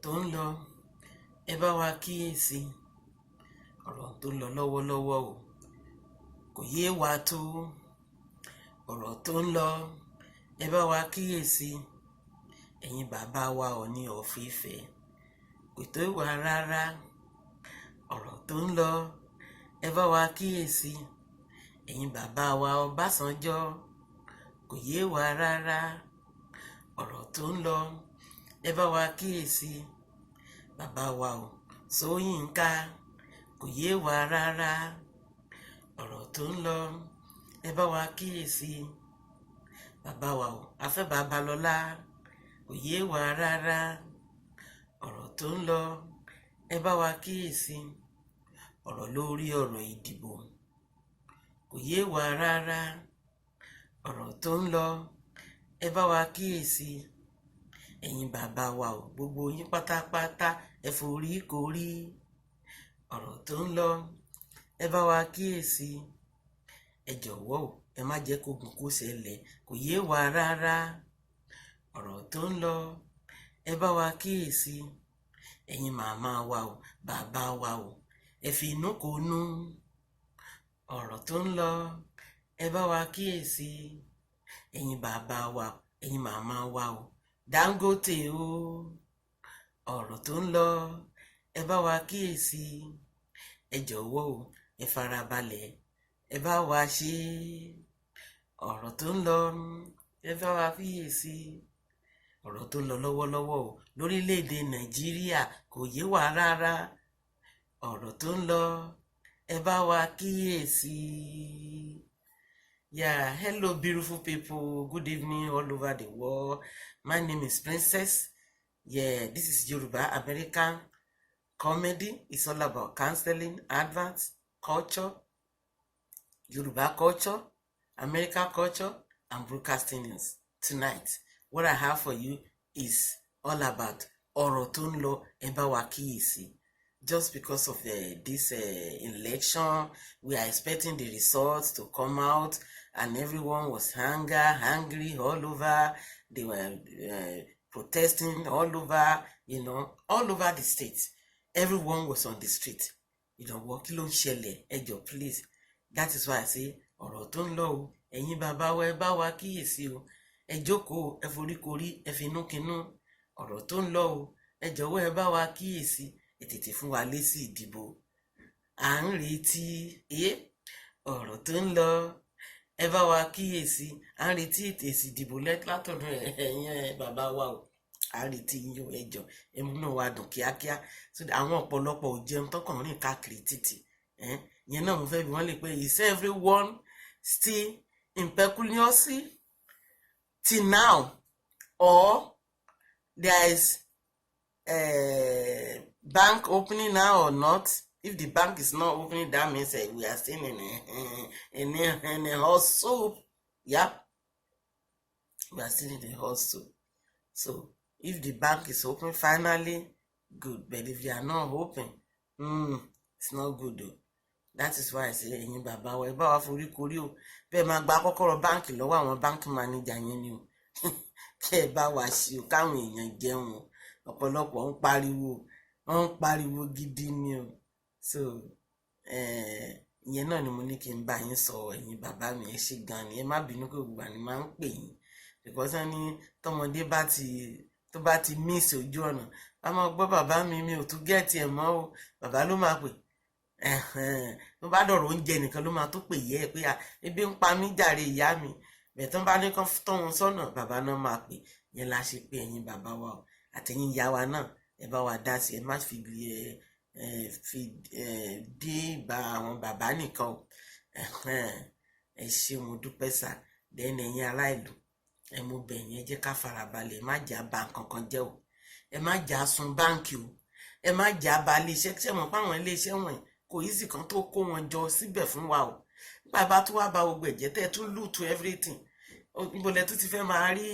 Tó ń lọ, ẹ bá wa kíyèsí ọ̀rọ̀ tó ń lọ lọ́wọ́lọ́wọ́ o, kò yé wa tó. Ọ̀rọ̀ tó ń lọ, ẹ bá wa kíyèsí. Ẹ̀yin bàbá wa, Ọọ̀ni of Ifẹ̀, kò tó wà rárá. Ọ̀rọ̀ tó ń lọ, ẹ bá wa kíyèsí. Ẹ̀yin bàbá wa Ọbásanjọ́, kò yé wa rárá. Ọ̀rọ̀ tó ń lọ, ẹ bá wa kíyèsí. Bàbá wa ò Ṣóyínká, kò yé wa rárá. Ọ̀rọ̀ tó ń lọ, ẹ bá wa kíyèsí. Bàbá wa ò Afẹ́ Babalọ́lá, kò yé wa rárá. Ọ̀rọ̀ tó ń lọ, ẹ bá wa kíyèsí. Ọ̀rọ̀ lórí ọ̀rọ̀ ìdìbò kò yé wa rárá. Ọ̀rọ̀ tó ń lọ, ẹ bá wa kíyèsí. Ẹ̀yin bàbá wa ò, gbogbo yín pátápátá, ẹ forí korí. Ọ̀rọ̀ tó ń lọ, ẹ bá wa kíyèsí. Ẹ jọ̀wọ́ o, ẹ má jẹ́ kógun kó ṣẹlẹ̀, kò yé wa rárá. Ọ̀rọ̀ tó ń lọ, ẹ bá wa kíyèsí. Ẹ̀yin màmá wa o, bàbá wa o, ẹ fi inú kò nú. Ọ̀rọ̀ tó ń lọ, ẹ bá wa kíyèsí. Ẹ̀yin bàbá wa, ẹ̀yin màmá wa o, Dangote o. Ọ̀rọ̀ tó ń lọ, ẹ bá wa kíyèsí. Ẹ jọ̀wọ́ o, ẹ farabalẹ̀, ẹ bá wa ṣe. Ọ̀rọ̀ tó ń lọ, ẹ bá wa kíyèsí. Ọ̀rọ̀ tó ń lọ lọ́wọ́lọ́wọ́ o lórílẹ̀‐èdè Nàìjíríà kò yé wa rárá. Ọ̀rọ̀ tó ń lọ, ẹ bá wa kíyèsí. Yeah, hello, beautiful people. Good evening all over the world. My name is Princess. Yeah, this is Yoruba American comedy. It's all about counseling, adverts, culture, Yoruba culture, American culture, and broadcasting news. Tonight, what I have for you is all about ọ̀rọ̀ tó ń lọ, ẹ bá wa kíyèsí. Just because of this election, we are expecting the results to come out, and everyone was angry all over. They were protesting all over, all over the state. Everyone was on the street. What kí ló ń ṣẹlẹ̀? Ẹ jọ̀ọ́, please. That is why I say ọ̀rọ̀ tó ń lọ o, ẹ̀yin bàbá wa, ẹ bá wa kíyèsí o. Ẹ jókòó, ẹ foríkorí, ẹ finúkinú. Ọ̀rọ̀ tó ń lọ o, ẹ jọ̀wọ́, ẹ bá wa kíyèsí. Ẹ tètè fún wa lésì ìdìbò. À ń retí ẹ. Ọ̀rọ̀ tó ń lọ, ẹ bá wa kíyèsí. À ń retí èsì ìdìbò látọ̀dọ̀ ẹ̀yin bàbá wa o. À ń retí yín o. Ẹ jọ̀ọ́, ẹ múnú wa dùn kíákíá. So àwọn ọ̀pọ̀lọpọ̀ ò jẹun, tọkàn rìn káàkiri títì. Ìyẹn náà mo fẹ́ bi wọ́n lè pé, is everyone still in pecuniosity till now, or there is bank opening now or not? If the bank is not opening, that means we are still in a hot soup. Yeah, we are still in a hot soup. So if the bank is open finally, good, but if they are not open, it's not good though. That is why I say, ẹ̀yin bàbá wa, ẹ bá wa forí korí o. Bẹ́ẹ̀ máa gba kọ́kọ́rọ́ báǹkì lọ́wọ́ àwọn báǹkì manager yẹn ni o, kí ẹ bá wa ṣe o, káwọn èèyàn jẹun o. Ọ̀pọ̀lọpọ̀ ń pariwo, wọ́n ń pariwo gidi ni o. So ìyẹn náà ni mo ní kí n bá yín sọ. Ẹ̀yin bàbá mi, ẹ ṣé gan ni. Ẹ má bínú pé gbogbo àní máa ń pè yín, because wọ́n ní tọmọdé bá ti tó bá ti miss ojú ọ̀nà, a máa gbọ́, "Bàbá mi, mi ò tún get ẹ̀ mọ́ o." Bàbá ló máa pè. Tó bá dọ̀rọ̀ oúnjẹ nìkan ló máa tó pè yẹ ẹ pé, "Ebi ń pa mí jàre, ìyá mi." Bẹ̀ tán bá ní kán tọ́ wọn sọ́nà, bàbá náà máa pè. Yẹn la ṣe pé ẹ̀yin bàbá wa o, àtẹ̀yin ìyá wa náà, ẹ bá wa dá sí. Ẹ má fi ẹ fi ẹ dé bá àwọn bàbá nìkan o. Ẹ ṣé, mo dúpẹ́ sà. Then ẹ̀yin ará ìlú, ẹ mú bẹ̀yìn, ẹ jẹ́ ká farabalẹ̀. Ẹ má jà bà nǹkan kan jẹ́ o, ẹ má jà sun báǹkì o, ẹ má jà ba iléeṣẹ́. Ṣé mọ̀ pé àwọn iléeṣẹ́ wọ̀nyí kò easy kan tó kó wọn jọ síbẹ̀ fún wa o? Nígbà bá tún wá ba gbogbo ẹ̀jẹ̀, tẹ́ ẹ tún loot everything, níbo lẹ tún ti fẹ́ máa rí?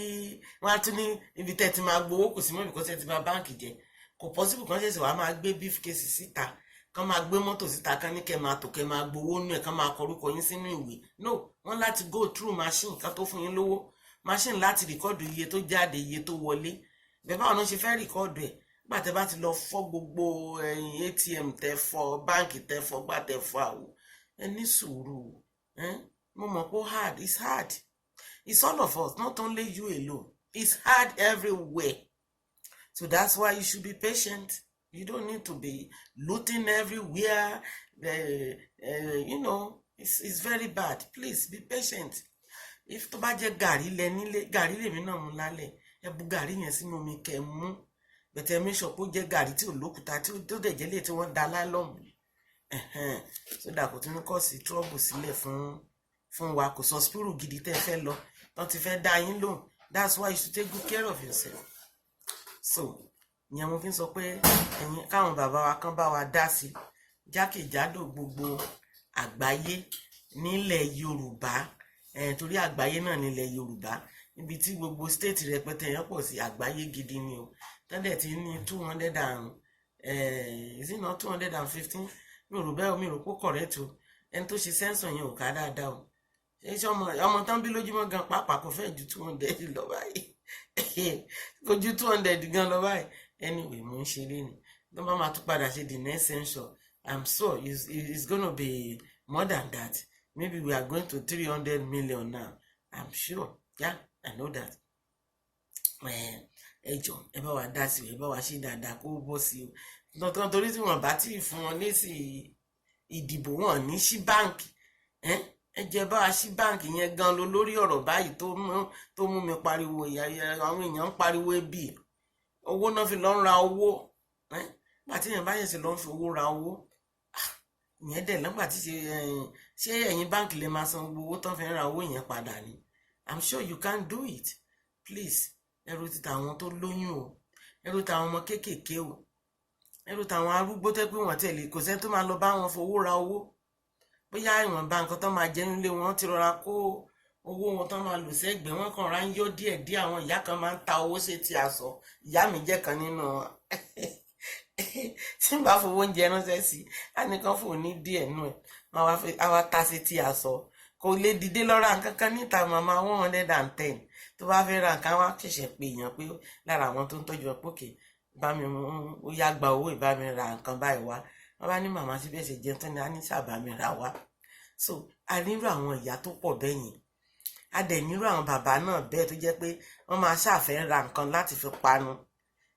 Wọ́n á tún ní ibi tẹ́ ti máa gbowó kò sí mọ́, because ẹ ti bà báǹkì jẹ́. Kò possible kan ṣẹ̀ṣẹ̀ wàá máa gbé briefcase síta, kán máa gbé mọ́tò síta, kán ní kẹ́ máa tò, kẹ́ máa gbowó nú ẹ̀, kán máa kọrúkọ yín sínú ìwé. No, wọ́n láti go through machine kan tó fún yín lówó, machine láti record iye tó jáde, iye tó wọlé. Bẹ́ẹ̀ báwọn náà ṣe fẹ́ record ẹ̀? Nígbà tẹ́ bá ti lọ fọ́ gbogbo ẹ̀yìn ATM, tẹ́ fọ́ báǹkì, tẹ́ fọ́ gbà, tẹ́ fọ́ àwò, ẹ ní sùúrù. Mo mọ̀ pé hard, it's hard, it's all of us, not only you alone. It's hard everywhere, so that's why you should be patient. You don't need to be looting everywhere. It's very bad. Please be patient. If tó bá jẹ́ gàrí lẹ nílé, gàrí lèmi náà mú lálẹ́, ẹ bu gàrí yẹn sínú omi kẹ́ ẹ mú bẹ̀tẹ̀. Make sure pé ó jẹ́ gàrí tí ò lókùúta, tí ó dẹ̀ jẹ́ lè tí wọ́n da láìlọ́ọ̀mù, so that kò tún ní cause trouble sílẹ̀ fún wa. Kò sọ spirit gidi tẹ́ ẹ fẹ́ lọ tán ti fẹ́ dá yín lóhùn. That's why you should take good care of yourself. So ìyẹn mo fi ń sọ pé ẹ̀yin káwọn bàbá wa kan bá wa dá sí jákèjádò gbogbo àgbáyé nílẹ̀ Yorùbá, torí àgbáyé náà nílẹ̀ Yorùbá, níbi tí gbogbo state rẹpẹtẹ yẹn pọ̀ sí. Àgbáyé gidi ni o. Tẹ́lẹ̀ tí ní two hundred and, is it not 215? Mi ò rò bẹ́ẹ̀, mi ò rò pé correct o. Ẹni tó ṣe census yẹn ò ká dáadáa o. Ṣé ọmọ tán bí lójúmọ́ gan pàápàá kò fẹ́ ju 200 lọ báyìí? Kò ju 200 gan lọ báyìí. Anyway, mo ń ṣeré ni. Tó bá máa tún padà ṣe the next census, I'm sure it's gonna be more than that. Maybe we are going to 300 million now, I'm sure. Yeah, I know that. Ẹ jọ, ẹ bá wa dá sí o, ẹ bá wa ṣe dáadáa kó bọ́ sí o dandan, torí tí wọn bá tí ì fún wọn lésì ìdìbò, wọn ní sí báǹkì. Ẹ jẹ́ bá wa sí báǹkì yẹn gan lọ lórí ọ̀rọ̀ báyìí tó mú mi pariwo. Ìyá àwọn èèyàn ń pariwo ebi, owó náà fi lọ ń ra owó. Nígbà tí èèyàn bá yẹn sì lọ ń fi owó ra owó ìyẹn dẹ̀ lọ́gbà tí ṣe ẹ̀yin báǹkì lè máa san gbogbo owó tán fi ń ra owó yẹn padà ni? I'm sure you can't do it. Please, ẹrù ti tàwọn tó lóyún o, ẹrù tàwọn ọmọ kéékèèké o, ẹrù tàwọn arúgbó tẹ́ pé wọ́n tẹ̀lé, kò sẹ́ni tó máa lọ bá wọn fowó ra owó. Bóyá ìwọ̀nba nǹkan tó máa jẹ nílé wọn ti rọra kó owó wọn tó máa lò sẹ́gbẹ̀ẹ́ wọn kàn ra ń yọ díẹ̀ díẹ̀. Àwọn ìyá kan máa ń ta owó sí ti aṣọ. Ìyá mi jẹ́ kan nínú wọn. Tí n bá fowó oúnjẹ ránṣẹ́ sí á ní kán fò ní díẹ̀ nù ẹ̀, wọ́n á wá ta sí ti aṣọ. Kò lè dìde lọ ra nǹkan kan níta. Màmá 110 tó bá fẹ́ ra nǹkan, wá ṣẹ̀ṣẹ̀ pé èèyàn pé lára àwọn tó ń tọ́jú ẹ pókè bá mi mú, ó yá, gba owó ìbá mi ra nǹkan báyìí wá. Wọ́n bá ní màmá síbẹ̀ ṣe jẹun tán ni á ní sábà mi ra wá. So a nírò àwọn ìyá tó pọ̀ bẹ́yìn, a dẹ̀ nírò àwọn bàbá náà bẹ́ẹ̀, tó jẹ́ pé wọ́n máa ṣàfẹ́ ra nǹkan láti fi panu.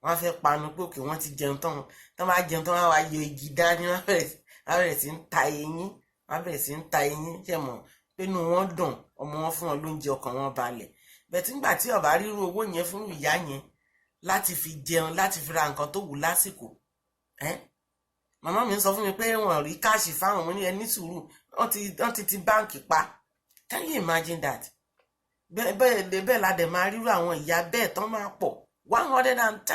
Wọ́n fẹ́ panu pé òkè wọ́n ti jẹun tán. Tán bá jẹun tán, wọ́n wá yọ igi dání, wọ́n bẹ̀rẹ̀ sí ń ta eyín, wọ́n bẹ̀rẹ̀ sí ń ta eyín. Ṣe mọ̀ pé inú wọn dùn, ọmọ wọn fún wọn lóúnjẹ, ọkàn wọn balẹ̀. Bẹ́ẹ̀ tí ńgbà tí ó bá ríru owó yẹn fún ìyá yẹn láti fi jẹun, láti fi ra nǹkan tó wù lásìkò ẹ́. Màmá mi ń sọ fún mi pé wọ́n rí cash fáwọn ọmọ ní ẹni sùúrù, wọ́n ti ti báǹkì pa. Can you imagine that? Bẹ́ẹ̀ bẹ́ẹ̀ bẹ́ẹ̀ la dẹ̀ máa ríru àwọn ìyá bẹ́ẹ̀ tán máa pọ̀. 110,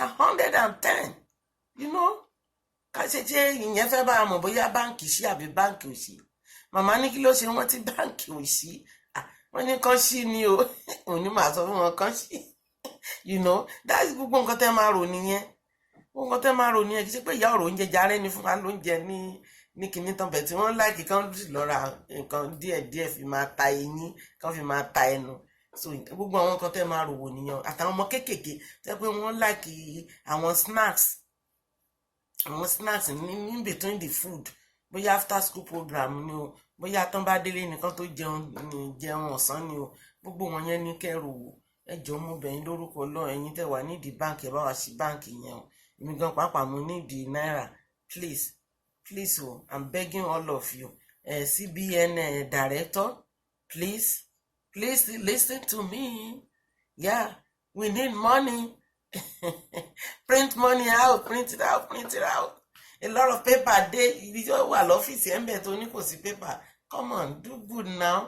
110, ká ṣe ṣe ìyẹn fẹ́ bá a mọ̀ bóyá báǹkì ṣí àbí báǹkì ò ṣí. Màmá ní kí ló ṣe wọ́n tí báǹkì ò ṣí? Wọ́n ní kán ṣí ni o. Òní màá sọ fún wọn kán ṣí. That's gbogbo nǹkan tẹ́ máa rò nìyẹn, gbogbo nǹkan tẹ́ máa rò nìyẹn. Kì í ṣe pé ìyá ọ̀rọ̀ oúnjẹ jarẹ́ ni fún wa lóúnjẹ ní kinní tán bẹ̀ tí wọ́n like kán sì lọ ra nǹkan díẹ̀ díẹ̀ fi máa ta eyín, kán fi máa ta ẹnu. So gbogbo àwọn nǹkan tẹ́ máa rò wò nìyẹn. Àtàwọn ọmọ kéékèèké tẹ́ pé wọ́n like àwọn snacks, àwọn snacks ní in between the food, bóyá after school program ni o, bóyá tán bá délé nìkan tó jẹun ní jẹun ọ̀sán ni o, gbogbo wọn yẹn ní kẹrù wò. Ẹ jọ̀ọ́, mo bẹ̀ yín lórúkọ Ọlọ́run, ẹ̀yin tẹ́ wà nídìí báǹkì, ẹ bá wa ṣí báǹkì yẹn o. Èmi gan pàápàá mo nídìí náírà. Please, please o, I'm begging all of you. CBN director, please, please listen to me. Yeah, we need money. Print money out, print it out, print it out. A lot of paper dey. Ibi tí ó wà lọ́fíìsì ẹ̀ ń bẹ̀ tó ní kò sí paper. Come on, do good now.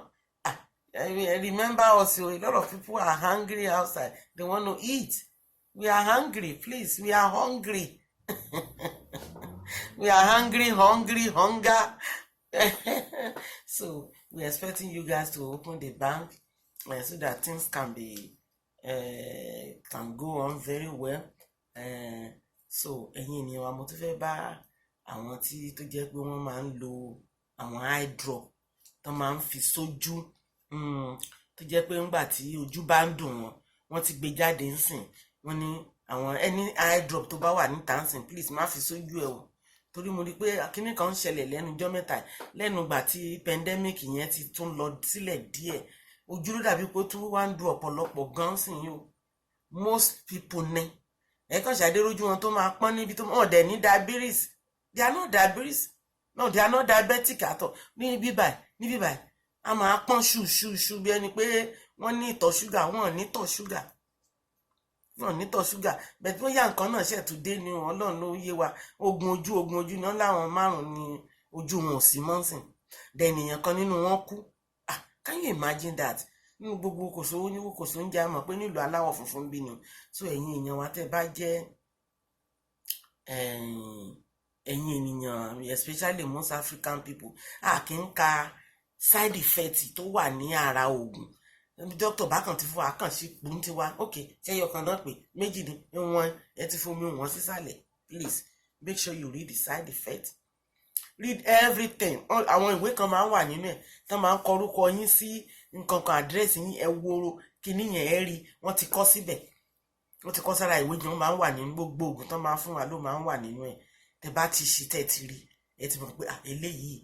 Ah, remember us o. A lot of people are hungry outside. They want to eat. We are hungry. Please, we are hungry, we are hungry, hungry, hunger. So we are expecting you guys to open the bank so that things can go on very well. So ẹ̀yin ènìyàn wa, mo tún fẹ́ bá àwọn tí tó jẹ́ pé wọ́n máa ń lo àwọn eye drop tó máa ń fi sójú, tó jẹ́ pé ńgbà tí ojú bá ń dùn wọ́n, wọ́n ti gbé jáde ńsìn, wọ́n ní Àwọn any eye drop tó bá wà ní tàǹsìn, please má fi sójú ẹ o, torí mo rí i pé kíní kan ń ṣẹlẹ̀ lẹ́nu ijọ́ mẹ́ta, lẹ́nu ìgbà tí pandemic yẹn ti tún lọ sílẹ̀ díẹ̀. Ojú ló dàbí pé ó tún wá ń du ọ̀pọ̀lọpọ̀ gan sí yìí o. Most people ní ẹ kàn ṣàdé rójú wọn tó máa pọ́n níbi tó wọn dẹ̀ ní diabetes. They are not diabetes, no, they are not diabetic at all. Ní bíbáyìí, ní bíbáyìí, a máa pọ́n ṣùṣùṣù bí ẹni pé wọ́n ní ìtọ̀ ṣúgà. Wọ́n ní ìtọ̀ ṣúgà, wọ́n ní ìtọ̀ ṣúgà bẹ́ẹ̀. Bóyá nǹkan náà ṣẹ̀ tún dé ni, Ọlọ́run ló yé wa. Ogun ojú, ogun ojú náà láwọn márùn-ún ní ojú wọn ò sí mọ́sìn dẹ̀nìyàn kan nínú wọn kú. Ah, can you imagine that? Nínú gbogbo kòsó oníwó kòsó ń jẹ́ àmọ́ pé nílùú aláwọ̀ funfun bí ni. So ẹ̀yin èèyàn wa, tẹ́ bá jẹ́ ẹ̀yin ènìyàn, especially most African people, a kì í ka side effect tó wà ní ara oògùn. Doctor bákan ti fún wa kàn sí pùn tiwa. Ok, ṣé ẹyọ kan náà pé méjì ni wọn ẹ ti fomi wọn sísàlẹ̀. Please make sure you read the side effect, read everything. Àwọn ìwé kan máa ń wà nínú ẹ̀ tán, máa ń kọ orúkọ yín sí nǹkan kan, àdírẹ́sì yín. Ẹ wo kíní yẹn, ẹ rí wọ́n ti kọ síbẹ̀, wọ́n ti kọ sára ìwé yẹn. Wọ́n máa ń wà nínú gbogbo oògùn tán máa ń fún wa ló máa ń wà nínú ẹ̀. Tẹ́ bá ti ṣí, tẹ́ ti rí, ẹ ti mọ̀ pé eléyìí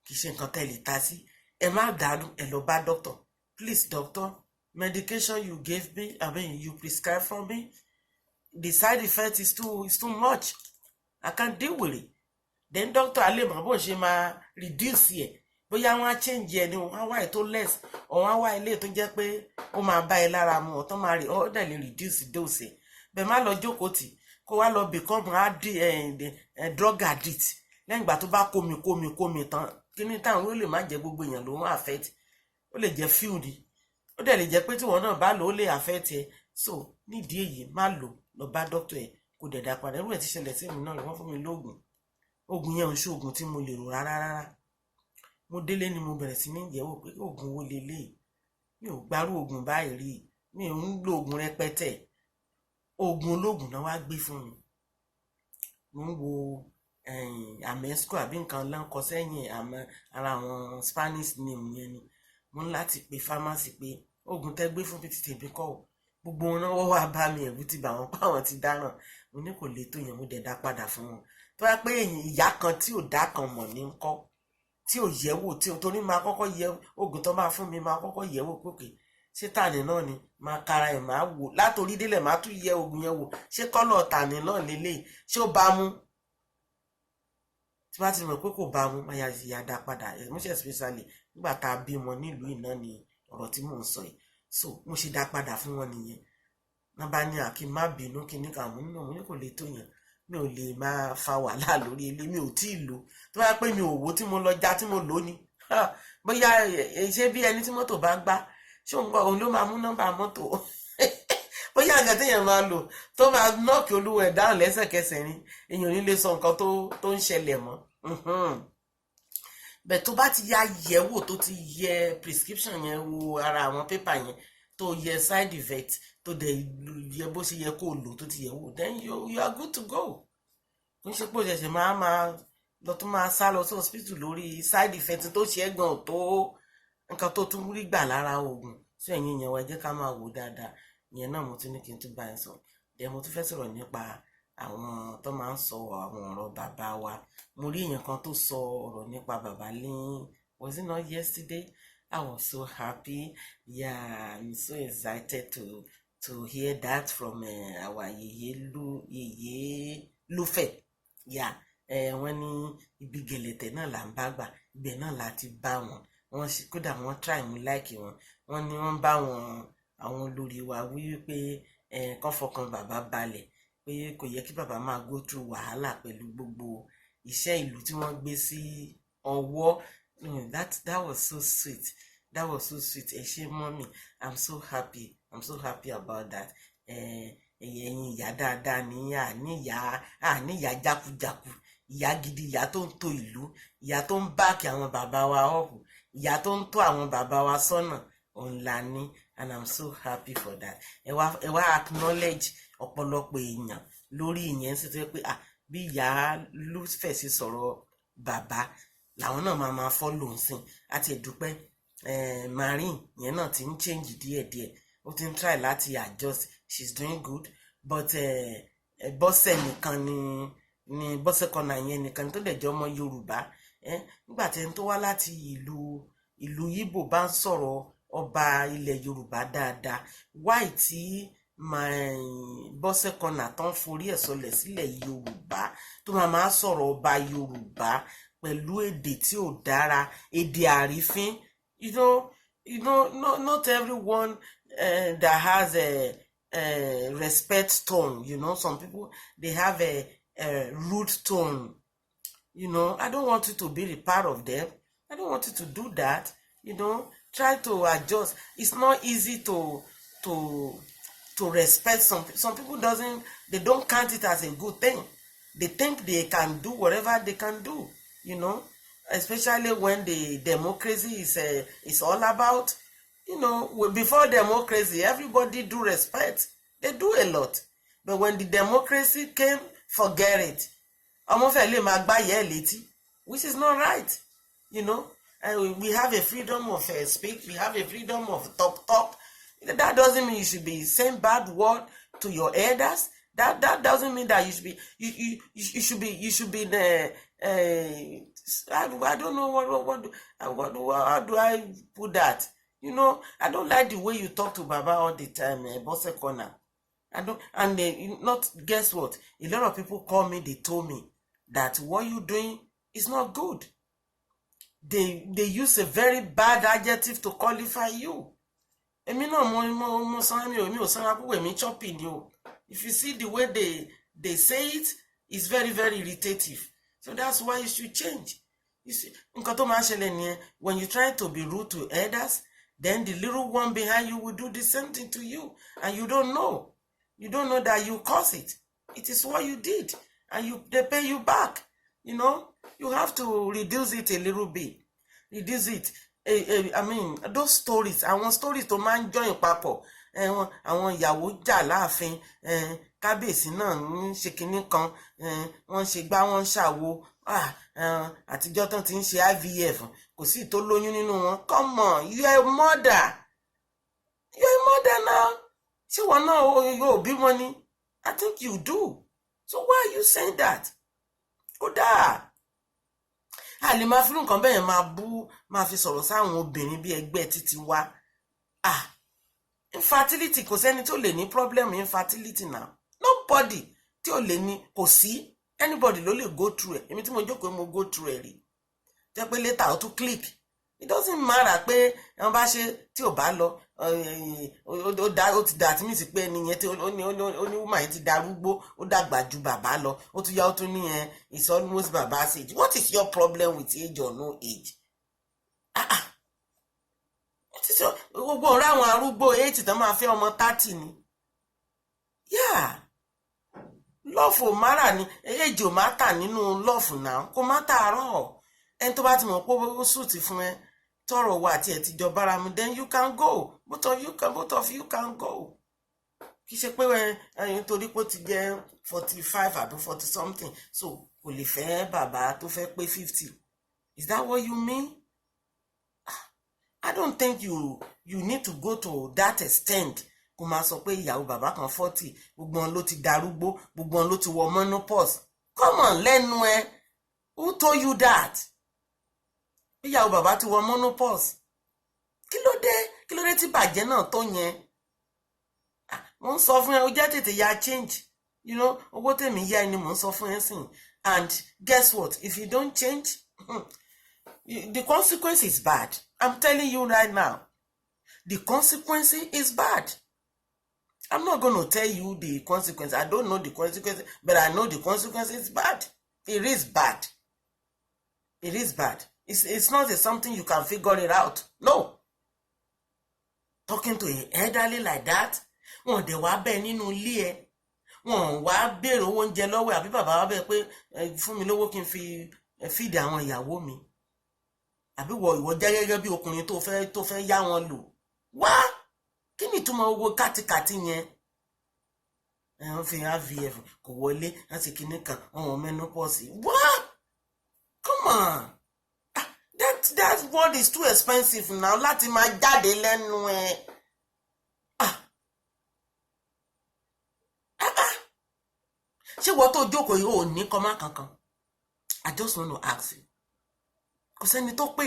kì í ṣe nǹkan tẹ́ lè ta sí. Ẹ má dànù, ẹ lọ bá doctor. "Please doctor, medication you gave me, I mean, you prescribe for me, the side effect is too much. I can't deal with it." Then doctor á lè mọ̀ bó ṣe máa reduce ẹ̀, bóyá wọ́n á change ẹ̀ ni, wọ́n á wá ètò less, or wọ́n á wá ilé tó jẹ́ pé ó máa bá ẹ lára mu, ọ̀tọ́ máa rí ó dẹ̀ lè reduce dose ẹ̀. Bẹ́ẹ̀ má lọ jókòó tì kó wá lọ become drug addict lẹ́yìn ìgbà tó bá kómi kómi kómi tán. Kíní táwọn ó lè má jẹ́ gbogbo èèyàn ló ń affect, ó lè jẹ́ few ni, ó dẹ̀ lè jẹ́ pé tí wọ́n náà bá lò, ó lè affect ẹ. So nídìí èyí, má lò, lọ bá doctor ẹ, kó dẹ̀ dá padà. Irú ẹ̀ ti ṣẹlẹ̀ sí mi náà. Wọ́n fún mi lóògùn, oògùn yẹn ò ń ṣe oògùn tí mo lè rò rárá rárá. Mo délé ni mo bẹ̀rẹ̀ sí ní yẹ̀wò pé oògùn wo leléyìí? Mi ò gbárù oògùn báyìí rí, mi ò ń lo oògùn rẹpẹtẹ. Oògùn olóògùn náà wá gbé fún mi. Mo ń wo amesco àbí nǹkan lọ́nkọ sẹ́yìn àmọ́ ara àwọn Spanish name yẹn ni. Mo ń láti pe pharmacy pé oògùn tẹ́ gbé fún mi ti tèmi kọ́ o. Gbogbo wọn náà wọ́n wá bá mi, ẹ̀rù ti bà wọ́n pa àwọn ti dáràn. Mo ní kò lè tó yẹn, mo dẹ̀ dá padà fún wọn. Tó bá pé ìyá kan tí ò dá kan mọ̀ ní ń kọ́, tí ò yẹ̀ wò, tí ò torí máa kọ́kọ́ yẹ oògùn tó máa fún mi, máa kọ́kọ́ yẹ̀ wò pé okay, ṣé tàní náà ni? Máa kara ẹ̀, máa wò látòrí délẹ̀, máa tún yẹ oògùn yẹn wò, ṣé colour tàní náà lélẹ̀, ṣé ó bá mú? Tí bá ti mọ̀ pé kò bá mú, máa yà yà dá padà. Most especially nígbà tá a bímọ nílùú iná ni ọ̀rọ̀ tí mò ń sọ yìí. So mo ṣe dá padà fún wọn nìyẹn. Wọn bá ní àkí má bínú, kíní kan mú nínú. Mo ní kò lè tó yẹn, mi ò lè máa fa wàhálà lórí ilé, mi ò tí ì lò. Tó bá pé mi ò wò tí mo lọ já tí mo lò ní, bóyá ṣé bí ẹni tí mọ́tò bá gbá, ṣé òun gbọ́ òun ló máa mú nọ́mbà mọ́tò, bóyá nǹkan téèyàn máa lò tó máa knock olúwa ẹ̀ dáhùn lẹ́sẹ̀kẹsẹ̀ ni, èèyàn ò ní lè sọ nǹkan tó ń ṣẹlẹ̀ mọ́ bẹ́ẹ̀. Tó bá ti ya yẹ̀wò, tó ti yẹ prescription yẹn wo, ara àwọn pépà yẹn, tó yẹ side effect, tó dẹ̀ yẹ bó ṣe yẹ kó lò, tó ti yẹ wò, then you are good to go. Kò ń ṣe pé òṣèṣe máa máa lọ tó máa sá lọ sí hospital lórí side effect tó ṣe é gan tó nǹkan tó tún rí gbà lára oògùn. Sí ẹ̀yin èèyàn wa, ẹ jẹ́ ká máa wò dáadáa. Ìyẹn náà mo tún ní kí n tún bá yẹn sọ. Then mo tún fẹ́ sọ̀rọ̀ nípa àwọn tó máa ń sọ àwọn ọ̀rọ̀ bàbá wa. Mo rí èèyàn kan tó sọ ọ̀rọ̀ nípa bàbá ní, was it not yesterday? I was so happy. Yeah, I'm so excited to hear that from our Yèyé Lu, Yèyé Lúfẹ̀. Yeah, wọ́n ní ibi gẹ̀lẹ̀tẹ̀ náà là ń bá gbà, ibẹ̀ náà la ti bá wọn. Wọ́n kódà wọ́n try mú like wọn. Wọ́n ní wọ́n bá wọn àwọn olórí wa wí wípé kán fọkàn bàbá balẹ̀, pé kò yẹ kí bàbá máa go through wàhálà pẹ̀lú gbogbo iṣẹ́ ìlú tí wọ́n gbé sí ọwọ́. That was so sweet, that was so sweet. Ẹ ṣé mummy, I'm so happy, I'm so happy about that. Ẹ̀yin ìyá dáadáa ní àníyá, àníyá jákujáku, ìyá gidi, ìyá tó ń tò ìlú, ìyá tó ń back àwọn bàbá wa up, ìyá tó ń tọ́ àwọn bàbá wa sọ́nà, òun la ní, and I'm so happy for that. Ẹ wá acknowledge ọ̀pọ̀lọpọ̀ èèyàn lórí ìyẹn sì tó yẹ pé, ah, bí ìyá Lúfẹ̀ sí sọ̀rọ̀ bàbá làwọn náà máa máa follow nsìn. Àti ẹ̀dúpẹ́ Marine yẹn náà ti ń change díẹ̀díẹ̀, ó ti ń try láti adjust. She's doing good. But Bọ́sẹ̀ nìkan ni Bọ́sẹ̀ Corner yẹn nìkan tó dẹ̀ jẹ́ ọmọ Yorùbá. Nígbà tí ẹni tó wá láti ìlú Ìgbò bá ń sọ̀rọ̀ ọba ilẹ̀ Yorùbá dáadáa, why tí my Bọ́sẹ̀ Corner tán forí ẹ̀ sọlẹ̀ sílẹ̀ Yorùbá tó máa sọ̀rọ̀ ọba Yorùbá pẹ̀lú èdè tí ò dára, èdè àrífín? No, not everyone that has a respect tone. Some people, they have a rude tone. I don't want you to be the part of them. I don't want you to do that. Try to adjust. It's not easy to respect some people. Doesn't They don't count it as a good thing. They think they can do whatever they can do, especially when the democracy is all about. Before democracy, everybody do respect. They do a lot, but when the democracy came, forget it. Ọmọ fẹ́ lè máa gbá yẹ́ ẹ̀ létí, which is not right. And we have a freedom of speech. We have a freedom of talk talk. That doesn't mean you should be saying bad word to your elders. That doesn't mean that you should be you you you should be you should be the I don't know what how do I put that. I don't like the way you talk to Baba all the time, Bose Corner. I don't, and they not, guess what? A lot of people call me, they told me that what you doing is not good. They use a very bad adjective to qualify you. Èmi náà mo sanra, mi ò sanra púpọ̀, èmi chubby ni o. If you see the way they say it, it's very, very irritative. So that's why you should change. You see, nǹkan tó máa ń ṣẹlẹ̀ nìyẹn. When you try to be rude to elders, then the little one behind you will do the same thing to you, and you don't know. You don't know that you cause it. It is what you did, and you they pay you back. You have to reduce it a little bit. Reduce it. I mean, those stories, àwọn stories tó máa ń join papọ̀, àwọn ìyàwó jà láàfin, kábíyèsí náà ń ṣe kinní kan, wọ́n ń ṣe gbá, wọ́n ń ṣàwo, àtijọ́ tán ti ń ṣe IVF, kò sí tó lóyún nínú wọn. Come on, you are a mother. You are a mother now. Ṣé wọn náà yóò bímọ ni? I think you do. So why are you saying that? Kódà a lè máa fi irú nǹkan bẹ́ẹ̀ máa bú, máa fi sọ̀rọ̀ sáwọn obìnrin bí ẹgbẹ́ títí wa. Ah, infertility, kò sẹ́ni tó lè ní problem infertility now. Nobody tí ò lè ní, kò sí. Anybody ló lè go through ẹ̀. Èmi tí mo jókòó, mo go through ẹ̀ rí, jẹ́ pé later ó tún click. It doesn't matter pé wọ́n bá ṣe tí ò bá lọ, ó dá, ó ti dà tí mi sì pé ẹni yẹn tí ó ní woman yẹn ti darúgbó, ó dàgbà ju bàbá lọ, ó tún yá, ó tún ní yẹn, it's almost baba's age. What is your problem with age or no age? Ah ah, what is your gbogbo ọ̀rẹ́ àwọn arúgbó 80 tán máa fẹ́ ọmọ 30 ni? Yeah, love ò matter ni, age ò matter nínú love náà, kò matter àárọ̀. Ẹni tó bá ti mọ̀ pé ó suit fún ẹ, tọrọ wa àti ẹ ti jọ bára mu, then you can go. Both of you can go. Kì í ṣe pé ẹ nítorí pé ó ti jẹ́ 45 àbí 40 something, so kò lè fẹ́ bàbá tó fẹ́ pé 50. Is that what you mean? I don't think you need to go to that extent kó máa sọ pé ìyàwó bàbá kan 40, gbogbo wọn ló ti darúgbó, gbogbo wọn ló ti wọ menopause. Come on, lẹ́nu ẹ, who told you that ìyàwó bàbá ti wọ menopause? Kí ló dé? Kí ló dé tí bàjẹ́ náà tó yẹn? Mo ń sọ fún ẹ, o jẹ́ tètè ya change. Owó tèmi yá ẹni mò ń sọ fún ẹ sìn. And guess what? If you don't change, the consequence is bad. I'm telling you right now, the consequence is bad. I'm not gonna tell you the consequence. I don't know the consequence, but I know the consequence is bad. It is bad. It is bad. It's not a something you can figure it out. No, talking to an elderly like that, wọn dẹ̀ wá bẹ́ẹ̀ nínú ilé ẹ, wọn wá béèrè owó oúnjẹ lọ́wọ́ ẹ, àbí bàbá wa bẹ́ẹ̀ pé fún mi lówó kí n fi feed àwọn ìyàwó mi, àbí wọ ìwọ jẹ́ gẹ́gẹ́ bí ọkùnrin tó fẹ́ yá wọn lò wá. Kí ni ìtumọ̀ owó kátikàti yẹn? Ẹ wọ́n fi IVF kò wọlé láti kinní kan, wọn wọ menopause wá. Come on. Ah, that word is too expensive now láti máa jáde lẹ́nu ẹ. Ah ah. Ṣé wọ́n tó jókòó yìí ò ní comma kankan? I just want to ask you. Kò sẹ́ni tó pé,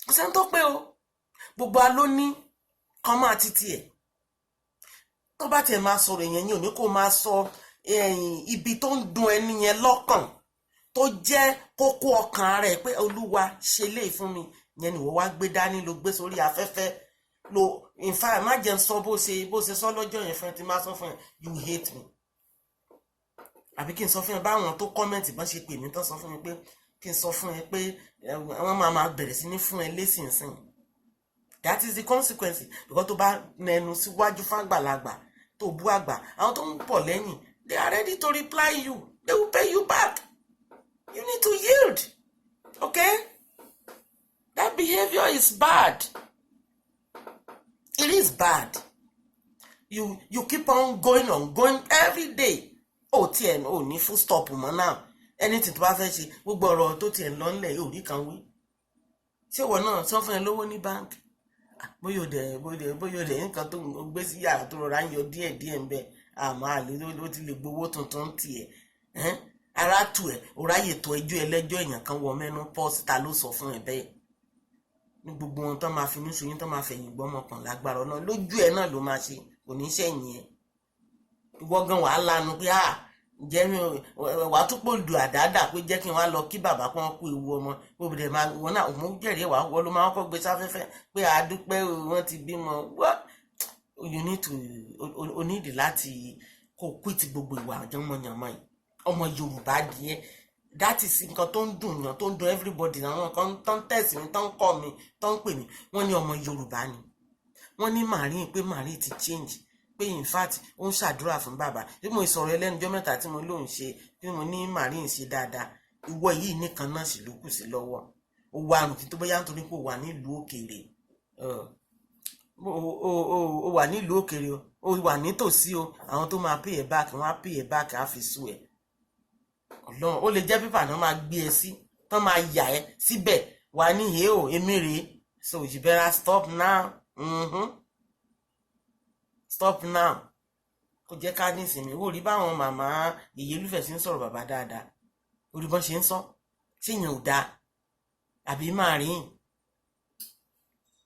kò sẹ́ni tó pé o. Gbogbo a ló ní comma títí ẹ̀. Tó bá tiẹ̀ máa sọ̀rọ̀ èèyàn yẹn, ò ní kó máa sọ ibi tó ń dùn ẹni yẹn lọ́kàn, tó jẹ́ kókó ọkàn ara ẹ̀ pé Olúwa ṣe léè fún mi yẹn ni wọ́n wá gbé dání, ló gbé sórí afẹ́fẹ́ lo. In fact, má jẹun sọ bó ṣe sọ lọ́jọ́ yẹn fún ẹ tí má sọ fún ẹ, you hate me. Àbí kí n sọ fún ẹ báwọn tó comment bọ́n ṣe pè mí tán, sọ fún mi pé kí n sọ fún ẹ pé wọ́n máa máa bẹ̀rẹ̀ sí ní fún ẹ lésìnsìn. That is the consequence, because tó bá nẹnu síwájú fágbàlagbà, tó bú àgbà, àwọn tó ń bọ̀ lẹ́yìn, they are ready to reply you. They will pay you back. You need to yield, okay? That behaviour is bad. It is bad. You keep on going on going every day. Ó tiẹ̀ ò ní full stop mọ́ náà. Anything tó bá fẹ́ ṣe, gbogbo ọ̀rọ̀ tó tiẹ̀ ń lọ ńlẹ̀ yóò rí kan wí. Ṣé ìwọ náà sọ fún ẹ lówó ní báńkì? Bóyá ò dẹ̀ nǹkan tó ń gbé sí yàrá tó rọra ń yọ díẹ̀ díẹ̀ ń bẹ, àmọ́ àlè ló ti lè gbowó tuntun tiẹ̀. Ara tù ẹ́, ò ráyè tó ẹjọ́ ẹlẹ́jọ́. Èèyàn kan wọ mẹ́nu pọ́ọ̀sì, ta ló sọ fún ẹ bẹ́ẹ̀? Ní gbogbo wọn tán máa fi ní ṣoyún, tán máa fẹ̀yìn gbọ́mọkàn lágbára ọ̀nà lójú ẹ̀ náà ló máa ṣe, kò ní ṣẹ̀yìn ẹ̀. Ìwọ gan wàá lanu pé ah, ǹjẹ́ mi wàá tún pò lù àdáàdà pé jẹ́ kí n wá lọ kí bàbá pọ́n kú ewu ọmọ. Bó dẹ̀ máa wọ́n náà òun jẹ̀rí wàá wọ́n ló máa kọ́ gbé sáfẹ́fẹ́ pé àdúpẹ́ wọ́n ti bímọ. What you need to o need láti kó quit gbogbo ìwà àjọmọ̀yànmọ̀ yìí. Ọmọ Yorùbá díẹ̀, that is nǹkan tó ń dùn yàn, tó ń dùn everybody. Àwọn kan tó ń tẹ̀sí mi, tó ń kọ́ mi, tó ń pè mí, wọ́n ní ọmọ Yorùbá ni wọ́n ní Maureen, pé Maureen ti change, pé in fact ó ń ṣàdúrà fún bàbá. Bí mo sọ̀rọ̀ ẹlẹ́nujọ́ mẹ́ta tí mo lóun ṣe, bí mo ní Maureen ṣe dáadáa, ìwọ yìí nìkan náà sì ló kù sí lọ́wọ́. Ó wà àrùn kí tó bóyá nítorí pé ó wà nílùú òkèèrè, ó wà nílùú òkèèrè, ó wà nítòsí o. Àwọn tó máa pay ẹ back, wọ́n á pay ẹ back, á fi sú ẹ. Ọlọ́run, ó lè jẹ́ pépà náà máa gbé ẹ sí, tán máa yà ẹ síbẹ̀ wà ní ìhé o, èmi rèé. So you better stop now. Stop now. Kò jẹ́ ká ní ìsinmi. Wò rí báwọn màmá Yèyélúfẹ̀ sí ń sọ̀rọ̀ bàbá dáadáa, orí bọ́n ṣe ń sọ ṣé yẹn ò dáa? Àbí máa rìn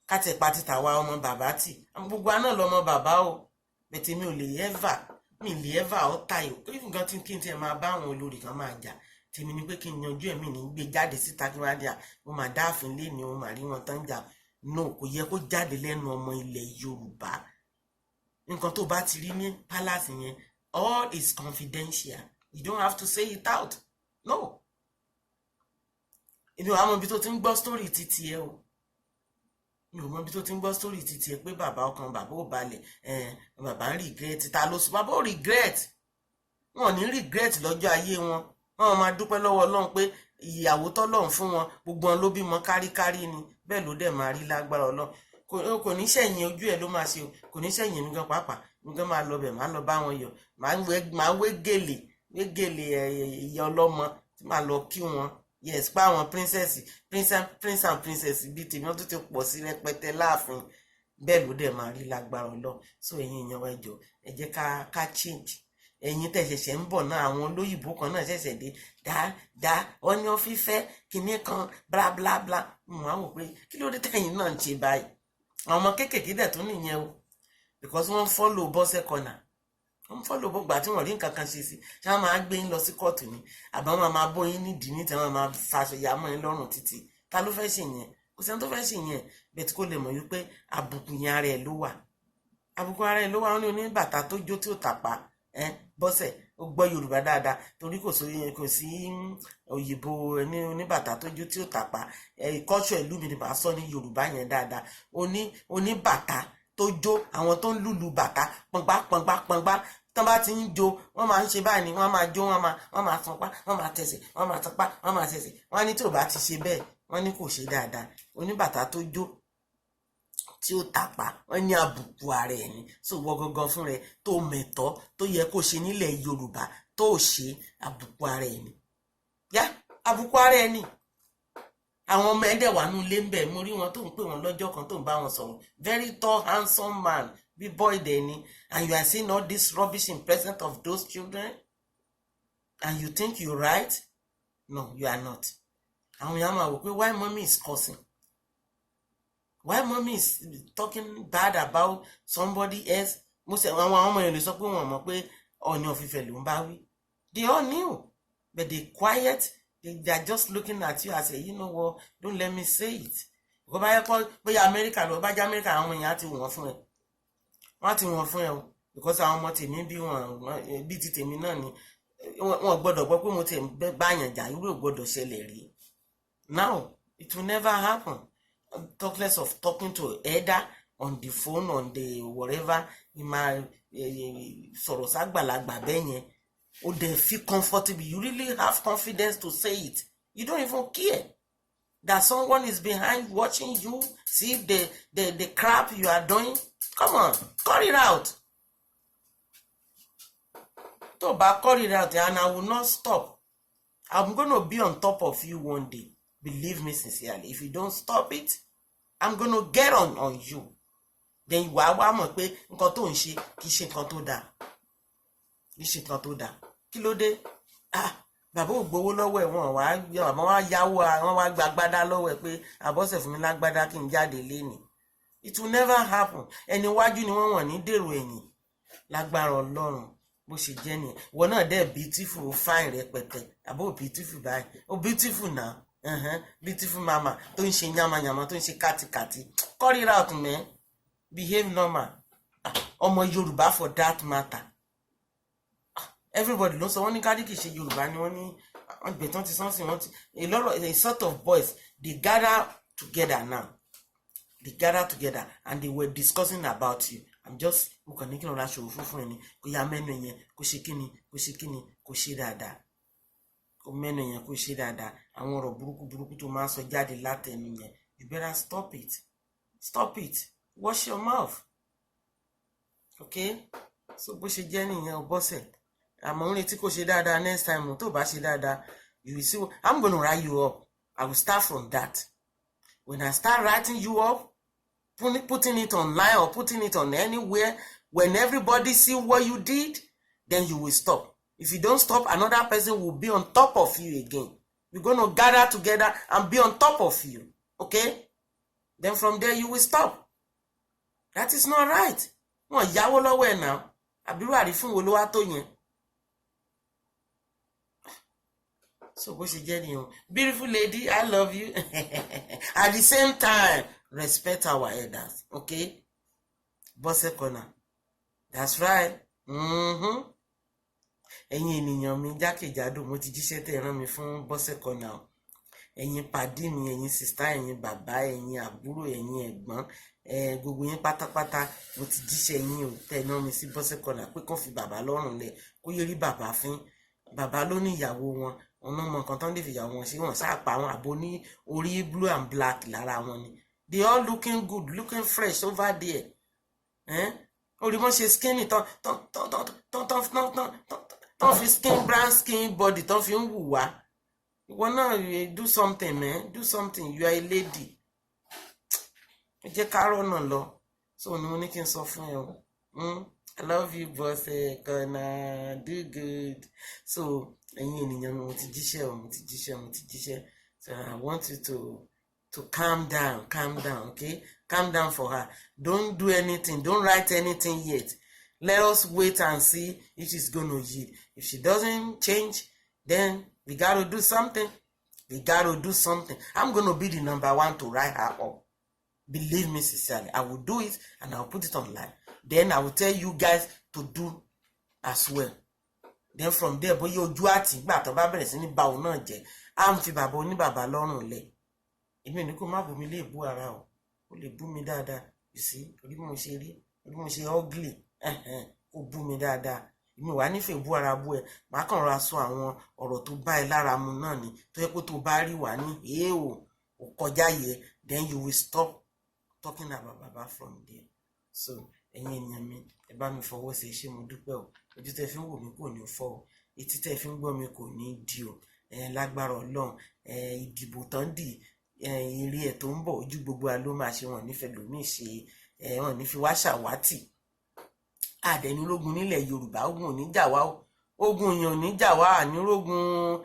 kátẹ̀pá títà wa ọmọ bàbá tì, gbogbo àná lọmọ bàbá o. Bẹ̀tẹ̀ mi ò lè ever, mi lè ever ọ̀tá yìí. Even gan tí kí n tiẹ̀ máa bá àwọn olórí kan máa jà, tèmi ni pé kí n yanjú ẹ̀mí ní gbé jáde síta, kí wọ́n á dà wọ́n máa dáàfin lé ní wọ́n máa rí wọn tán jà. No, kò yẹ kó jáde lẹ́nu ọmọ ilẹ̀ Yorùbá. Nǹkan tó bá ti rí ní palace yẹn, all is confidential. You don't have to say it out. No, èmi ò mọ ibi tó ti ń gbọ́ story títí ẹ o. Mi ò mọ ibi tó ti ń gbọ́ story títí ẹ pé bàbá, ọkàn bàbá ò balẹ̀, bàbá ń regret. Ta ló sọ bàbá ò regret? Wọn ò ní regret lọ́jọ́ ayé wọn. Wọn máa dúpẹ́ lọ́wọ́ Ọlọ́run pé ìyàwó tọ́lọ́run fún wọn, gbogbo wọn ló bímọ káríkárí ni. Bẹ́ẹ̀ ló dẹ̀ máa rí lágbára Ọlọ́run. Kò ní sẹ̀yìn ojú ẹ̀ ló máa ṣe o, kò ní sẹ̀yìn mi gan pàápàá. Mi gan máa lọ bẹ̀, máa lọ bá wọn yọ̀, máa wé gèlè ìyá ọlọ́mọ tí máa lọ kí wọn. Yes, pa àwọn princess, prince and princess bíi tèmi, wọn tún ti pọ̀ sí rẹpẹtẹ láàfin. Bẹ́ẹ̀ ló dẹ̀ máa rí lágbára Ọlọ́run. So ẹ̀yin èèyàn wa, ẹ jọ̀ọ́, ẹ jẹ́ ká change. Ẹ̀yin tẹ́ ṣẹ̀ṣẹ̀ ń bọ̀ náà, àwọn olóyìnbó kan náà ṣẹ̀ṣẹ̀ dé dáadáa, onion fífẹ́ kinní kan, bla bla bla. Mo á wò pé kí ló dé tẹ̀yin náà ń ṣe báyìí? Àwọn ọmọ kéékèèké dẹ̀ tún nìyẹn o, because wọ́n follow Bọ́sẹ̀ Corner, wọ́n follow gbogbo àti wọ́n rí nǹkan kan ṣe sí. Ṣé wọ́n máa gbé yín lọ sí kóòtù ni, àbá wọn máa bó yín nídìí ní tí wọ́n máa faṣọ ìyá mọ́ yín lọ́rùn títì? Ta ló fẹ́ ṣe yẹn? Kò sẹ́ni tó fẹ́ ṣe yẹn. Bẹ́ẹ̀ tí kò lè mọ̀ wípé àbùkù yẹn ara ẹ̀ ló wà, àbùkù ara ẹ̀ ló wà. Wọ́n ní oníbàtà tó jó tí ò tàpá ẹ. Bọ́sẹ̀ ó gbọ́ Yorùbá dáadáa torí kò sí òyìnbó ní oníbàtà tó jó tí ò tàpá ẹ. Kọ́ṣọ́ ìlú mi ni màá sọ ní Yorùbá yẹn dáadáa. Oníbàtà tó jó, àwọn tó ń lùlù bàtà pọngbá pọngbá pọngbá, tán bá ti ń jó, wọ́n máa ń ṣe báyìí ni. Wọ́n máa jó, wọ́n máa sanpá, wọ́n máa tẹsẹ̀, wọ́n máa sanpá, wọ́n máa tẹsẹ̀. Wọ́n ní tí ò bá ti ṣe bẹ́ẹ̀, wọ́n ní kò ṣe dáadáa. Oníbàtà tó jó tí ó tàpá, wọ́n ní àbùkù ara ẹ̀ ni. So wọ́ gangan fún rẹ tó mẹ̀tọ́ tó yẹ kó ṣe nílẹ̀ Yorùbá tó ṣe, àbùkù ara ẹ̀ ni yá, àbùkù ara ẹ̀ ni. Àwọn ọmọ ẹ̀dẹ̀ wà nù ilé ń bẹ̀. Mo rí wọn tó ń pè wọn lọ́jọ́ kan, tó ń bá wọn sọ̀rọ̀. Very tall, handsome man, bí boy dẹ̀ ni, and you are saying all this rubbish in presence of those children. And you think you're right? No, you are not. Àwọn èèyàn máa wò pé, why mommy is cursing? Why mommy is talking bad about somebody else? Mo ṣe àwọn ọmọ yẹn lè sọ pé wọn mọ̀ pé Ọọ̀ni of Ifẹ̀ ló ń bá wí. They all knew, but they quiet. They are just looking at you as a, you know what, don't let me say it. Kó bá yẹ kó bóyá Amẹ́ríkà lọ bá jẹ́ Amẹ́ríkà, àwọn èèyàn á ti wọ̀n fún ẹ, wọ́n á ti wọ̀n fún ẹ o, because àwọn ọmọ tèmi bí wọn bí ti tèmi náà ni wọn gbọ́dọ̀ gbọ́ pé mo ti báyàn jà. Irú ò gbọ́dọ̀ ṣẹlẹ̀ rí. Now it will never happen, talk less of talking to elder on the phone, on the whatever. Ìmáa sọ̀rọ̀ ságbàlagbà bẹ́ẹ̀ yẹn, o dẹ̀ feel comfortable. You really have confidence to say it. You don't even care that someone is behind watching you, see the crap you are doing. Come on, cut it out. Tó bá cut it out, and I will not stop. I'm gonna be on top of you one day. Believe me sincerely, if you don't stop it, I'm gonna get on you. Then wàá wá mọ̀ pé nǹkan tó ń ṣe kì í ṣe nǹkan tó dáa, kì í ṣe nǹkan tó dáa. Kí ló dé? Ah, bàbá ò gbowó lọ́wọ́ ẹ̀, wọ́n wá àwọn wá yáwó, àwọn wá gba agbádá lọ́wọ́ ẹ̀ pé àbọ̀sẹ̀ fún mi lágbádá kí n jáde lénìí. It will never happen. Ẹni wájú ni wọ́n wọ̀n ní dèrò ẹ̀yìn lágbára Ọlọ́run. Bó ṣe jẹ́ nìyẹn. Ìwọ náà dẹ̀ beautiful, fine rẹpẹtẹ. Àbó beautiful báyìí? Ó beautiful náà. Beautiful mama tó ń ṣe yamayama, tó ń ṣe kátikàti. Cut it out, man. Behave normal. Ọmọ Yorùbá for that matter. Everybody ló sọ wọ́n ní kárí kìí ṣe Yorùbá ni wọ́n ní wọ́n gbẹ̀ tán ti sán sí wọ́n ti a lot of a sort of boys, they gather together now. They gather together and they were discussing about you. I'm just, mo kàn ní kí n rọra ṣòwò fún ẹni kó yá mẹ́nu yẹn, kó ṣe kíni, kó ṣe kíni, kó ṣe dáadáa, kó mẹ́nu yẹn, kó ṣe dáadáa. Àwọn ọ̀rọ̀ burúkú burúkú tó máa ń sọ jáde látẹnu yẹn, you better stop it. Stop it. Wash your mouth, okay? So bó ṣe jẹ́ nìyẹn o, Bọ́sẹ̀. Àmọ́ ń retí kó ṣe dáadáa next time. Tó bá ṣe dáadáa, you will see. I'm gonna write you up. I will start from that. When I start writing you up, putting it online or putting it on anywhere, when everybody see what you did, then you will stop. If you don't stop, another person will be on top of you again. We're gonna gather together and be on top of you, okay? Then from there you will stop. That is not right. Wọn yáwó lọ́wọ́ ẹ̀ náà, àbírú àrífín wo ló wá tó yẹn? So bó ṣe jẹ́ nìyẹn. Beautiful lady, I love you. At the same time, respect our elders, okay? Bọ́sẹ̀ Corner, that's right. Ẹ̀yin ènìyàn mi jákèjádò, mo ti jíṣẹ́ tẹ́ ẹ rán mi fún Bọ́sẹ̀ Corner o. Ẹ̀yin pàdí mi, ẹ̀yin sister, ẹ̀yin bàbá, ẹ̀yin àbúrò, ẹ̀yin ẹ̀gbọ́n, gbogbo yín pátápátá, mo ti jíṣẹ́ yín o. Tẹ́ ẹ rán mi sí Bọ́sẹ̀ Corner pé kàn fi bàbá lọ́rùn lẹ̀, kó yé rí bàbá fín. Bàbá ló ní ìyàwó wọn, wọn náà mọ nǹkan tán lè fi ìyàwó wọn ṣe. Wọn sáà pa wọn àbò ní orí blue and black lára wọn ni. They all looking good, looking fresh over there. Orí wọn ṣe skinny tán tán tán tán tán tán tán tán tán tán fi skin, brown skin body tán fi ń wù wá. Ìwọ náà, do something, man. Do something. You are a lady. Ẹ jẹ́ ká rọ́nà lọ. So ni mo ní kí n sọ fún ẹ o. I love you, Bọ́sẹ̀ Corner. Do good. So ẹ̀yin ènìyàn mi, mo ti jíṣẹ́ o, mo ti jíṣẹ́, mo ti jíṣẹ́. So I want you to calm down, calm down, okay? Calm down for her. Don't do anything. Don't write anything yet. Let us wait and see if she's gonna yield. If she doesn't change, then we gotta do something. We gotta do something. I'm gonna be the number one to write her up. Believe me sincerely, I will do it and I will put it online. Then I will tell you guys to do as well. Then from there, bóyá ojú àti ìgbà tó bá bẹ̀rẹ̀ sí ní ba òun náà jẹ́, á ń fi bàbá oníbàbá lọ́rùn lẹ̀. Èmi ò ní kó má bú mi, lè bú ara o, ó lè bú mi dáadáa. You see, orí bí mo ṣe rí, orí bí mo ṣe ugly, kó bú mi dáadáa. Èmi wà nífẹ̀ẹ́ bú ara bú ẹ, màá kàn ra sọ àwọn ọ̀rọ̀ tó bá ẹ lára mu náà ni, tó yẹ kó tó bá rí wà ní èèwò ò kọjá yẹ. Then you will stop talking about baba from there. So ẹ̀yin ènìyàn mi, ẹ bá mi fọwọ́ sí. Ṣé mo dúpẹ́ o. Ojú tẹ́ fi ń wò mí kò ní fọ́ o, etí tẹ́ fi ń gbọ́ mi kò ní di o. Ẹ lágbára Ọlọ́run, ẹ ìdìbò tán dì, ẹ eré ẹ̀ tó ń bọ̀, ojú gbogbo wa ló máa ṣe. Wọn nífẹ̀ẹ́ lòmíì ṣe ẹ, wọn ní fi wá ṣàwátì. Àdẹnulógun nílẹ̀ Yorùbá, ogun ò ní jà wá o. Ogun yìí ò ní jà wá, ànírógun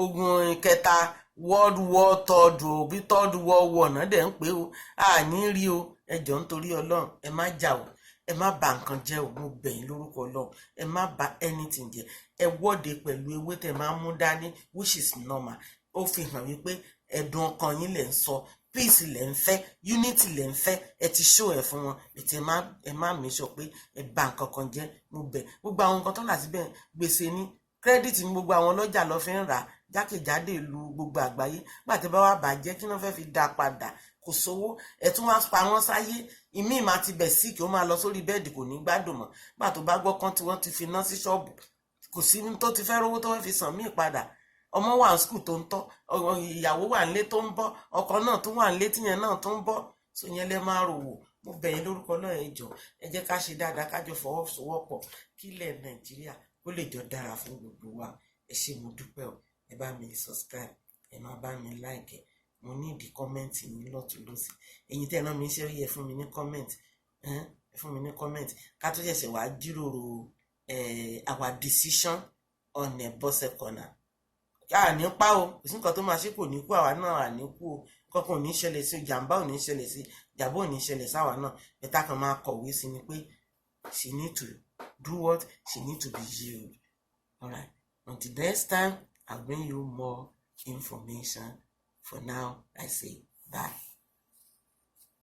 ogun kẹta, World War Third o, bí Third World War náà dẹ̀ ń pè o, àní rí o. Ẹ jọ̀ọ́, nítorí Ọlọ́run, ẹ má jà o, ẹ má bà nǹkan jẹ́ o. Mo bẹ̀ yín lórúkọ Ọlọ́run, ẹ má bà anything jẹ́. Ẹ wọ́de pẹ̀lú ewé tẹ̀ máa ń mú dání, which is normal. Ó fi hàn wípé ẹ̀dùn ọkàn yín lẹ̀ ń sọ, peace lẹ̀ ń fẹ́, unity lẹ̀ ń fẹ́. Ẹ ti show ẹ̀ fún wọn ètò. Ẹ má make sure pé ẹ bà nǹkan kan jẹ́. Mo bẹ̀ gbogbo àwọn nǹkan tó là síbẹ̀, gbèsè ní credit ní gbogbo àwọn ọlọ́jà lọ fi ń rà jákèjádò ìlú gbogbo àgbáyé. Gbà tí bá wà bàjẹ́, kí wọ́n fẹ́ fi dá padà? Kò sówó. Ẹ tún wá pa wọ́n sáyé. Ìmíì máa ti bẹ̀ sick, ó máa lọ sórí bed, kò ní gbádùn mọ́. Gbà tó bá gbọ́ kán tí wọ́n ti fi ná sí ṣọ́ọ̀bù, kò sí tó ti fẹ́ rówó tó fẹ́ fi sàn míì padà. Ọmọ wà ní school tó ń tọ́, ìyàwó wà nílé tó ń bọ́, ọkọ náà tó wà nílé tíyẹn náà tó ń bọ́. So yẹn lẹ máa rò wò. Mo bẹ̀ yín lórúkọ náà, ẹ jọ̀ọ́, ẹ jẹ́ ká ṣe dáadáa, ká jọ fọwọ́sowọ́pọ̀ kílẹ̀ Nàìjíríà kó lè jọ dára fún gbogbo wa. Ẹ ṣé, mo dúpẹ́ o. Ẹ bá mi subscribe, ẹ máa bá mi like. Mo ní ìdí comment yín lọ́tún lọ́sì. Ẹ̀yin tẹ́ ẹ rán mi iṣẹ́ yẹ, fún mi ní comment, ẹ fún mi ní comment, ká tó ṣẹ̀ṣẹ̀ wá jíròrò our decision on a Bose Corner. A ní pa o, kò sí nǹkan tó máa ṣe, kò ní kú, àwa náà à ní kú o. Kankan ò ní ṣẹlẹ̀ sí o, jàǹbá ò ní ṣẹlẹ̀ sí, jàǹbá ò ní ṣẹlẹ̀ sáwa náà. Better kan máa kọ̀wé sí ni pé she need to do what she need to be healed. Alright, until next time, I'll bring you more information. For now, I say bye.